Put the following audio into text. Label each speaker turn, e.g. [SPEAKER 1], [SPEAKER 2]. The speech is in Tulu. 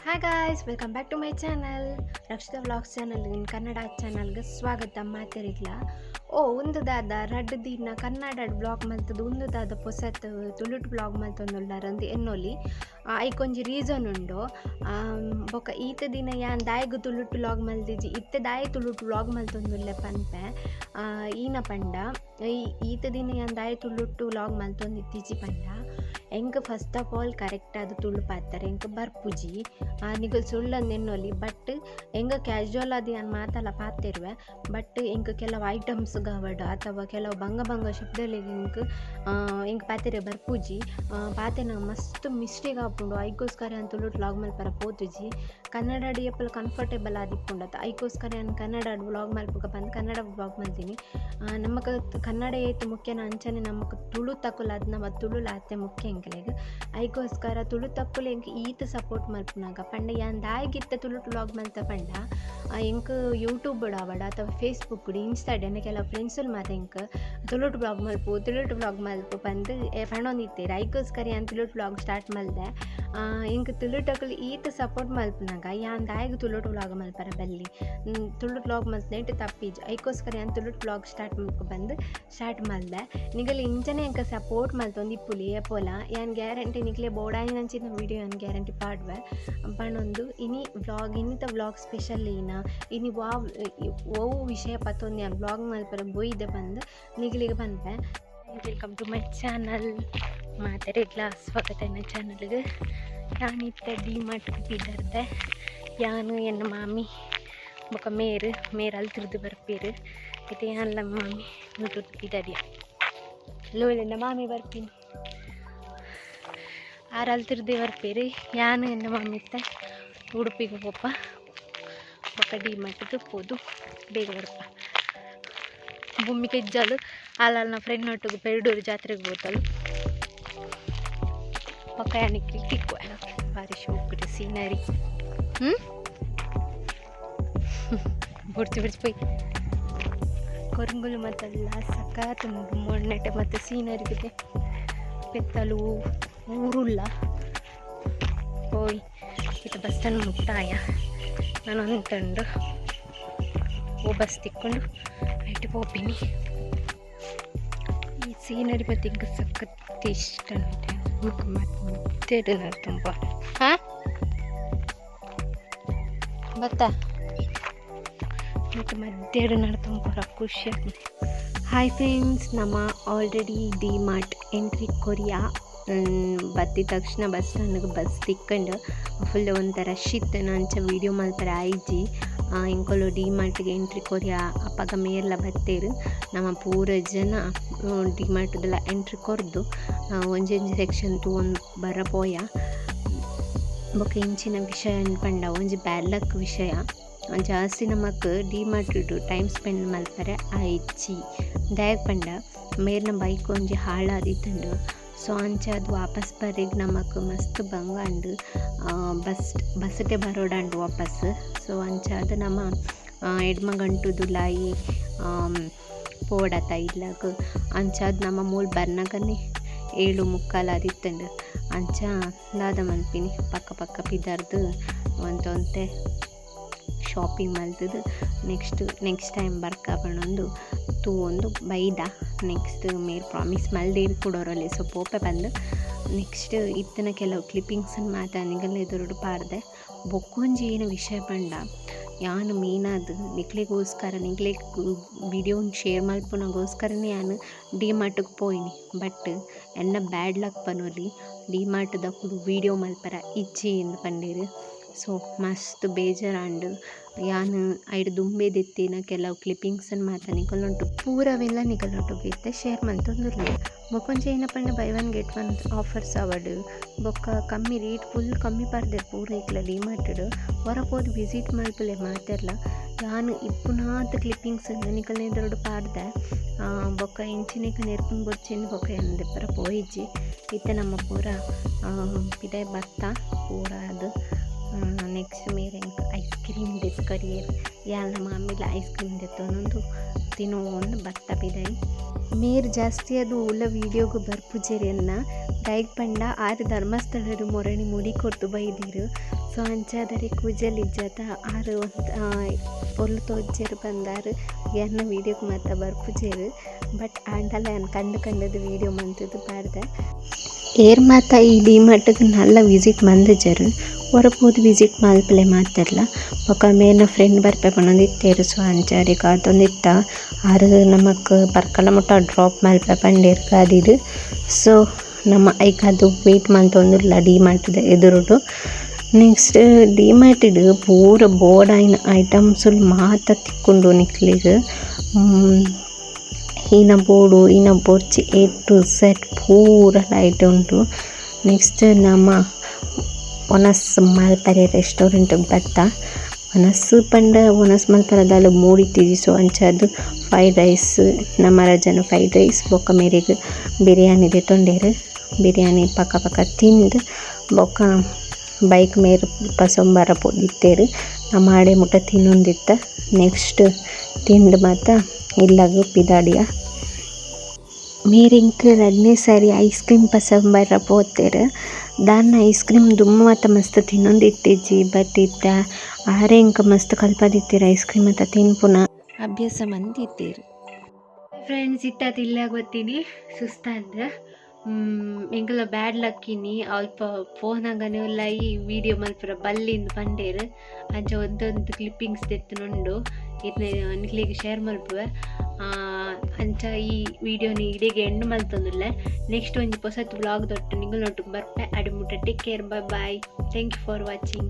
[SPEAKER 1] Hi guys, welcome back to my channel Rakshita vlogs channel in Kannada ಚಾನಲ್ಗೆ ಸ್ವಾಗತ. ಮಾತೆರಿಗ್ಲ ಓ ಒಂದು ದಾದ ರಡ್ಡು ದಿನ ಕನ್ನಡ ಬ್ಲಾಗ್ ಮಲ್ತದ್ದು, ಒಂದು ದಾದ ಪೊಸತ್ ತುಳುಟ್ ಬ್ಲಾಗ್ ಮಲ್ತೊಂದುಲ್ಲಾರಂದು ಎನ್ನೊಲಿ. ಐಕೊಂಜಿ ರೀಸನ್ ಉಂಡು. ಬೊಕ ಈತ ದಿನ ಯಾನ್ ದಾಯೆಗ್ ತುಳುಟ್ ವ್ಲಾಗ್ ಮಲ್ದಿಜಿ, ಇತ್ತೆ ದಾಯೆ ತುಳುಟ್ ವ್ಲಾಗ್ ಮಲ್ತೊಂದುಲ್ಲೆ ಪನ್ಪೆ. ಈನ ಪಂಡ ಈತ ದಿನ ಯಾನ್ ದಾಯೆ ತುಳುಟ್ ವ್ಲಾಗ್ ಮಲ್ತೊಂದಿತ್ತೀಜಿ ಪಂಡ, ಎಂಕ್ ಫಸ್ಟ್ ಆಫ್ ಆಲ್ ಕರೆಕ್ಟ್ ಆದ್ ತುಳು ಪಾತೆರ ಎಂಕ್ ಬರ್ಪುಜಿ. ನಿಕುಲು ಸುಳ್ಳಂದ್ ಎನ್ನೊಲಿ, ಬಟ್ ಎಂಕ್ ಕ್ಯಾಶುವಲ್ ಆದ್ ಯಾನ್ ಮಾತಲ ಪಾತೆರುವೆ. ಬಟ್ ಎಂಕ್ ಕೆಲವು ಐಟಮ್ಸ್ ಗಾವಡ್ ಅಥವಾ ಕೆಲವು ಬಂಗ ಬಂಗ ಶಬ್ದಲೆಗ್ ಎಂಕ್ ಎಂಕ್ ಪಾತೆರೆ ಬರ್ಪುಜಿ. ಪಾತೆರ್ನಗ ಮಸ್ತ್ ಮಿಸ್ಟೇಕ್ ಆಪುಂಡು. ಐಕೋಸ್ಕರ ಯಾನ್ ತುಳುಟ್ ವ್ಲಾಗ್ ಮಲ್ಪರ ಪೋತುಜಿ. ಕನ್ನಡಡ್ ಏಪಲ ಕಂಫರ್ಟೇಬಲ್ ಆದಿಪ್ಪುಂಡತ, ಐಕೋಸ್ಕರ ಯಾನ್ ಕನ್ನಡಡ್ ವ್ಲಾಗ್ ಮಲ್ಪುಗ ಪಂದ್ ಕನ್ನಡ ವ್ಲಾಗ್ ಮಲ್ತೀನಿ. ನಮಕ್ ಕನ್ನಡ ಏತ್ ಮುಖ್ಯನ ಅಂಚನೆ ನಮಕ್ ತುಳು ತಕುಲಾದ್ ನಮ್ಮ ತುಳುಲ ಆತೆ ಮುಖ್ಯ ಎಂಕಲೆಗ್. ಐಕೋಸ್ಕರ ತುಳು ತಕ್ಕುಲು ಎಂಕ್ ಈತ್ ಸಪೋರ್ಟ್ ಮಲ್ಪುನಗ ಪಂಡ ಯಾನ್ ದಾಯೆಗಿತ್ತೆ ತುಳುಟ್ ವ್ಲಾಗ್ ಮಲ್ತ ಪಂಡ, ಎಂಕ್ ಯೂಟ್ಯೂಬ್ ಆವಡ್ ಅಥವಾ ಫೇಸ್ಬುಕ್ ಇನ್ಸ್ಟಾಡ್ ಎನ್ನ ಕೆಲವು ಫ್ರೆಂಡ್ಸುಲು ಮಾತ ಎಂಕ್ ತುಳುಟ್ ವ್ಲಾಗ್ ಮಲ್ಪು ತುಳುಟ್ ವ್ಲಾಗ್ ಮಲ್ಪು ಪಂದ್ ಪಂಡೊಂದಿತ್ತೆರ್. ಐಕೋಸ್ಕರ ಯಾನ್ ತುಳುಟ್ ವ್ಲಾಗ್ ಸ್ಟಾರ್ಟ್ ಮಲ್ದೆ. ಎಂಕ್ ತುಳುಟಕುಲು ಈತ್ ಸಪೋರ್ಟ್ ಮಲ್ಪುನಗ ಯಾನ್ ದಾಯೆಗ್ ತುಳುಟ್ ವ್ಲಾಗ್ ಮಲ್ಪರ ಬಲ್ಲಿ, ತುಳುಟ್ ವ್ಲಾಗ್ ಮಲ್ತ್ನೆಟ್ ತಪ್ಪಿಜಿ. ಐಕೋಸ್ಕರ ಯಾನ್ ತುಳುಟ್ ವ್ಲಾಗ್ ಸ್ಟಾರ್ಟ್ ಮಲ್ಪು ಬಂದು ಸ್ಟಾರ್ಟ್ ಮಲ್ದೆ. ನಿಗಲ್ ಇಂಚನೆ ಎಂಕ್ ಸಪೋರ್ಟ್ ಮಲ್ತೊಂದು ಇಪ್ಪುಲಿ ಏಪೋಲ. ಯಾನ್ ಗ್ಯಾರಂಟಿ ನಿಕ್ಲೆ ಬೋಡಾಯಿನಂಚಿನ ವೀಡಿಯೋ ಯಾನ್ ಗ್ಯಾರಂಟಿ ಪಾಡ್ವೆ ಪನೊಂದು ಇನಿ ವ್ಲಾಗ್, ಇನ್ನಿತ ವ್ಲಾಗ್ ಸ್ಪೆಷಲ್ ಈನ ಇನಿ ವಾ ಒವು ವಿಷಯ ಪತ್ತೊಂದು ಯಾನ್ ವ್ಲಾಗ್ ಮಲ್ಪರೆ ಬೊಯ್ದೆ ಪಂದ್ ನಿಗಲಿಗೆ ಪನ್ಪೆ. Welcome to my channel, ಮಾತೆರೆಗ್ಲಾ ಸ್ವಾಗತ ಎನ್ನ ಚಾನಲ್ಗೆ. ಯಾನಿತ್ತೆ ಡಿ ಮಾರ್ಟ್ ಪಿದರ್ದೆ. ಯಾನು ಎನ್ನ ಮಾಮಿ ಬೊಕ ಮೇರು ಮೇರು ಅಲ್ತಿರ್ದು ಬರ್ಪೇರು. ಇತ್ತೆ ಯಾನ್ಲ ಮಾಮಿ ಮುಟ್ಟುದು ಪಿದಡಿಯ ಲೋಲೆನ್ನ ಮಾಮಿ ಬರ್ಪಿನಿ. ಆರು ಅಲ್ತಿರ್ದೆ ಬರ್ಪೇರು. ಯಾನು ಎನ್ನ ಮಾಮಿ ಇತ್ತೆ ಉಡುಪಿಗೆ ಪೋಪ ಬೊಕ ಡಿ ಮಾರ್ಟ್ಗೆ ಪೋದು ಬೇಗ ಬರ್ಪ. ಭೂಮಿ ಕೆಜ್ಜಾಲು ಆಲಲ್ನ ಫ್ರೆಂಡ್ ಒಟ್ಟಿಗೆ ಪೆರಡೂರು ಜಾತ್ರೆಗೆ ಪೋತಲು. ಪಕ್ಕ ಯಾನಿಕ್ ತಿಕ್ಕುವೆ ಬಾರಿ ಶೋಕುಡು ಸೀನರಿ. ಬುಡ್ಚಿ ಬುಡ್ಚಿ ಪೋಯ್ ಕೊರಂಗುಲು ಮತ್ತೆಲ್ಲ ಸಖತ್ ಮೊನ್ನೆಟೆ ಮತ್ತು ಸೀನರಿ ಪೆತ್ತಲು ಊರುಲ್ಲ ಹೋಯ್. ಇತ್ತ ಬಸ್ ಸ್ಟ್ಯಾಂಡ್ ಮುಟ್ಟಾಯ ನಾನು ಅಂತಂಡು ಓ ಬಸ್ ತಿಕ್ಕೊಂಡು ಐಟ್ ಪೋಪಿನಿ. ಈ ಸೀನರಿ ಮತ್ತೆ ಇಂಕ ಸಖತ್ ಇಷ್ಟ ಮತ್ತೆ ತುಂಬ. ಹಾಂ ಬತ್ತಾ ಮತ್ತು ಮಧ್ಯಾಹ್ನ ನಡ್ತೊಂಬರ ಖುಷಿ ಆಗ್ತದೆ. ಹಾಯ್ ಫ್ರೆಂಡ್ಸ್, ನಮ್ಮ ಆಲ್ರೆಡಿ ಡಿ ಮಾರ್ಟ್ ಎಂಟ್ರಿ ಕೊರಿಯಾ. ಬತ್ತಿದ ತಕ್ಷಣ ಬಸ್ ಸ್ಟ್ಯಾಂಡ್ಗೆ ಬಸ್ ತಿಕ್ಕೊಂಡು ಫುಲ್ ಒಂಥರ ರಶ್ ಇತ್ತು. ಅಂಚ ವೀಡಿಯೋ ಮಲ್ಪರೆ ಆಯ್ಜಿ. ಎಂಕೊಲು ಡಿ ಮಾರ್ಟ್ಗೆ ಎಂಟ್ರಿ ಕೊರಿಯಾ. ಅಪಗ ಮೇರ್ಲ ಬತ್ತೇರು. ನಮ್ಮ ಪೂರ ಜನ ಡಿ ಮಾರ್ಟ್ದೆಲ್ಲ ಎಂಟ್ರಿ ಕೊರ್ದು ಒಂಜೊಂಜಿ ಸೆಕ್ಷನ್ ತೂವೊಂದು ಬರ ಪೋಯ. ಬೊಕ ಇಂಚಿನ ವಿಷಯ ಪಂಡ ಒಂಜಿ ಬ್ಯಾಡ್ ಲಕ್ ವಿಷಯ. ಜಾಸ್ತಿ ನಮಕ್ ಡಿ ಮಾರ್ಟ್ ಟೈಮ್ ಸ್ಪೆಂಡ್ ಮಲ್ಪರೆ ಆಯ್ಜಿ. ದಾಯೆಗ್ ಪಂಡ ಮೇರ್ನ ಬೈಕ್ ಒಂಜಿ ಹಾಳಾದಿತ್ತುಂಡು. ಸೊ ಅಂಚಾದ್ ವಾಪಸ್ ಬರ್ರೆಗ್ ನಮಕ್ ಮಸ್ತ್ ಬಂಗ ಆಂಡ್. ಬಸ್ಟೇ ಬರೋಡಾಂಡ್ ವಾಪಸ್. ಸೊ ಅಂಚಾದ್ ನಮ ಎಡ್ಮ ಗಂಟುದುಲಾಯಿ ಪೋವಡತ ಇಲ್ಲಗ್. ಅಂಚಾದ್ ನಮ ಮೂಲು ಬರ್ನಗನೆ 7:45 ಆದಿತ್ತುಂಡು. ಅಂಚ ದಾದ ಮನ್ಪಿನಿ ಪಕ್ಕ ಪಕ್ಕ ಪಿದರ್ದು ಒಂತೊಂತೆ ಶಾಪಿಂಗ್ ಮಲ್ತುದು ನೆಕ್ಸ್ಟ್ ನೆಕ್ಸ್ಟ್ ಟೈಮ್ ಬರ್ಕ ಪನೊಂದು ತೂವೊಂದು ಬೈದ. ನೆಕ್ಸ್ಟ್ ಮೇರ್ ಪ್ರಾಮಿಸ್ ಮಲ್ದೇರ್ ಕುಡೊರೊಲಿ. ಸೊ ಪೋಪೆ ಪಂದ್ ನೆಕ್ಸ್ಟ್ ಇತ್ತಿನ ಕೆಲವು ಕ್ಲಿಪ್ಪಿಂಗ್ಸ್ ಮಾತ ನಿಗಲ್ನ ಎದುರುಡು ಪಾಡ್ದೆ. ಬೊಕ್ಕೊಂಜಿ ಏನು ವಿಷಯ ಪಂಡ, ಯಾನ್ ಮೇನಾದ್ ನಿಕ್ಲೆಗೋಸ್ಕರ ನಿಕ್ಲೆಗ್ ವಿಡಿಯೋನ್ ಶೇರ್ ಮಲ್ಪುನಗೋಸ್ಕರನೇ ಯಾನ್ ಡಿ ಮಾರ್ಟ್ಗ್ ಪೋಯಿನಿ. ಬಟ್ ಎನ್ನ ಬ್ಯಾಡ್ ಲಕ್ ಪನೊಲಿ, ಡಿ ಮಾರ್ಟ್ ದಕುಲು ವೀಡಿಯೋ ಮಲ್ಪರ ಇಜ್ಜಿ ಇಂದ್ ಪಂಡೆರ್. ಸೊ ಮಸ್ತ್ ಬೇಜಾರಾಂಡ್. ಯಾನ್ ಐಡ್ ದುಂಬೇ ದೆತ್ತಿನ ಕೆಲವು ಕ್ಲಿಪ್ಪಿಂಗ್ಸ್ ಮಾತ ನಿಕಲ್ನೊಟ್ಟು ಪೂರವೆಲ್ಲ ನಿಕಲ್ನೊಟ್ಟುಗು ಇತ್ತೆ ಶೇರ್ ಮಲ್ತೊಂದುಲ್ಲೆ. ಬೊಕೊಂಜಿ ಏನ ಪಂಡ ಬೈ ಒನ್ ಗೆಟ್ ಒನ್ offers ಆವಡ್ ಬೊಕ್ಕ ಕಮ್ಮಿ ರೇಟ್ ಫುಲ್ ಕಮ್ಮಿ ಪಾಡ್ದೆರ್ ಪೂರ ಇಕ್ಲ ಡಿ ಮಾರ್ಟ್ ಒರ ಪೋದು ವಿಸಿಟ್ ಮಲ್ಪುಲೆ ಮಾತೆರ್ಲ. ಯಾನ್ ಇಪ್ಪುನಾತ್ ಕ್ಲಿಪ್ಪಿಂಗ್ಸ್ ನಿಕಲ್ನ ಎದುರುಡು ಪಾಡ್ದೆ. ಬೊಕ್ಕ ಇಂಚಿನೆಕ್ ನೆರ್ಪುನು ಬೊರ್ಚಿಂದ್ ಬೊಕ್ಕ ಯಾನ್ ದೆಪ್ಪರ ಪೋಯಿಜಿ. ಇತ್ತೆ ನಮ್ಮ ಪೂರ ಪಿದಾಯಿ ಬತ್ತ ಪೂರ ಆದ್ ನೆಕ್ಸ್ಟ್ ಮೇರ್ ಎಂಕ್ ಐಸ್ ಕ್ರೀಮ್ ದೆತ್ತ್ ಕೊರಿಯೆರ್. ಯಾನ್ಲ ಮಾಮಿಲ ಐಸ್ ಕ್ರೀಮ್ ದೆತ್ತೊಂದು ತಿನೊಂದು ಬತ್ತ ಪಿದಾಯಿ. ಮೇರ್ ಜಾಸ್ತಿ ಅದು ಓಲ ವೀಡಿಯೋಗು ಬರ್ಪುಜೆರ್ ಎನ್ನ. ದಾಯೆಗ್ ಪಂಡ ಆರ್ ಧರ್ಮಸ್ಥಳಡ್ ಮೊರಣಿ ಮುಡಿ ಕೊರ್ದು ಬೈದೆರ್. ಸೊ ಅಂಚಾದ್ ಅರೆಗ್ ಕೂಜಲ್ ಇಜ್ಜತ ಆರ್ ಪೊರ್ಲು ತೋಜುಜೆರ್ ಪಂದ್ ಆರ್ ಎನ್ನ ವೀಡಿಯೋಗ್ ಮಾತ ಬರ್ಪುಜೆರ್. ಬಟ್ ಆಂಡಲ ಯಾನ್ ಕಂಡು ಕಂಡುದು ವೀಡಿಯೋ ಮಂತುದು ಪಾಡ್ದೆ. ಏರ್ ಮಾತ ಈ ಡಿ-ಮಾರ್ಟ್ ಗ್ ನಲ್ಲ ವಿಸಿಟ್ ಮಂದುಜೆರ್ ಒರ ಪೋದು ವಿಸಿಟ್ ಮಲ್ಪುಲೆ ಮಾತೆರ್ಲ. ಬೊಕ ಮೇರ್ನ ಫ್ರೆಂಡ್ ಬರ್ಪೆ ಪನೊಂದಿತ್ತೆರ್ ಸೊ ಅಂಚ ಅರೆಗ್ ಕಾತೊಂದಿತ್ತ. ಆರ್ ನಮಕ್ ಪರ್ಕಳ ಮುಟ್ಟ ಡ್ರಾಪ್ ಮಲ್ಪೆ ಪಂಡೆರ್ ಗಾಡಿಡ್. ಸೊ ನಮ ಐಕಾದ್ ವೈಟ್ ಮಂತೊಂದುಲ್ಲ ಡಿ-ಮಾರ್ಟ್ ದ ಎದುರುಡು. ನೆಕ್ಸ್ಟ್ ಡಿ-ಮಾರ್ಟ್ ಡ್ ಪೂರ ಬೋಡಾಯಿನ ಐಟಮ್ಸ್ ಲು ಮಾತ ತಿಕ್ಕುಂಡು ನಿಕ್ಲೆಗ್. ಈನ ಬೋಡು ಈನ ಬೊರ್ಚಿ ಎ ಟು ಝೆಡ್ ಪೂರ ಐಟ್ ಉಂಡು. ನೆಕ್ಸ್ಟ್ ನಮ ವನಸ್ ಮಲ್ಪರೆ ರೆಸ್ಟೋರೆಂಟ್ ಗ್ ಬತ್ತ. ವನಸ್ ಪಂಡ ವನಸ್ ಮಲ್ಪರೆ ದಾಲ ಮೂಡ್ ಇತ್ತಿಜಿ ಸೊ ಅಂಚಾದ್ ಫ್ರೈಡ್ ರೈಸ್ ನಮ ರಡ್ಡ್ ಜನ ಫ್ರೈಡ್ ರೈಸ್ ಬೊಕ ಮೇರೆಗ್ ಬಿರಿಯಾನಿ ದೆತೊಂಡೆರ್. ಬಿರಿಯಾನಿ ಪಕ ಪಕ ತಿಂದ್ ಬೊಕ ಬೈಕ್ ಮೇರ್ ಪಸೊಂಬರ ಪೋದಿತ್ತೆರ್ ನಮ ಆಡೆ ಮುಟ ತಿನೊಂದಿತ್ತ. ನೆಕ್ಸ್ಟ್ ತಿಂದ್ ಮಾತ ಇಲ್ಲಗ್ ಪಿದಾಡಿಯ. ಮೇರ್ ಎಂಕ್ ರಡ್ಡನೆ ಸಾರಿ ಐಸ್ ಕ್ರೀಮ್ ಪಸೊಂಬರ ಪೋತೆರ್. ದಾನ್ನ ಐಸ್ ಕ್ರೀಮ್ ದುಂಬು ಮಾತ ಮಸ್ತ್ ತಿನೊಂದಿತ್ತಿಜಿ ಬಟ್ ಇತ್ತೆ ಆರೇ ಎಂಕ್ ಮಸ್ತ್ ಕಲ್ಪದಿತ್ತೆರ್ ಐಸ್ ಕ್ರೀಮ್ ಮಾತ ತಿನ್ಪುನ ಅಭ್ಯಾಸ ಮಂತಿತ್ತೆರ್. ಫ್ರೆಂಡ್ಸ್ ಇತ್ತೆ ಇಲ್ಲಗ್ ಬತ್ತೀನಿ ಸುಸ್ತಾಂಡ್. ಎಂಕಲ್ನ ಬ್ಯಾಡ್ ಲಕ್ ಇನಿ ಅಲ್ಪ ಪೋನಗನೆ ಉಲಾಯಿ ವೀಡಿಯೋ ಮಲ್ಪುರ ಬಲ್ಲಿಂದ್ ಪಂಡೆರ್. ಅಂಚ ಒಂತೊಂತು ಕ್ಲಿಪ್ಪಿಂಗ್ಸ್ ದೆತ್ತುನುಂಡು ಇತ್ನೆ ನಿಕ್ಲೆಗ್ ಶೇರ್ ಮಲ್ಪುವೆ. ಅಂಚ ಈ ವೀಡಿಯೋನಿ ಇಡೆಗ್ ಎಂಡ್ ಮಲ್ತೊಂದುಲ್ಲೆ. ನೆಕ್ಸ್ಟ್ ಒಂಜಿ ಪೊಸತ್ ವ್ಲಾಗ್ ದೊಟ್ಟು ನಿಕಲ್ನೊಟ್ಟುಗು ಬರ್ಪೆ. ಅಡೆ ಮುಟ್ಟ take care, bye bye, thank you for watching.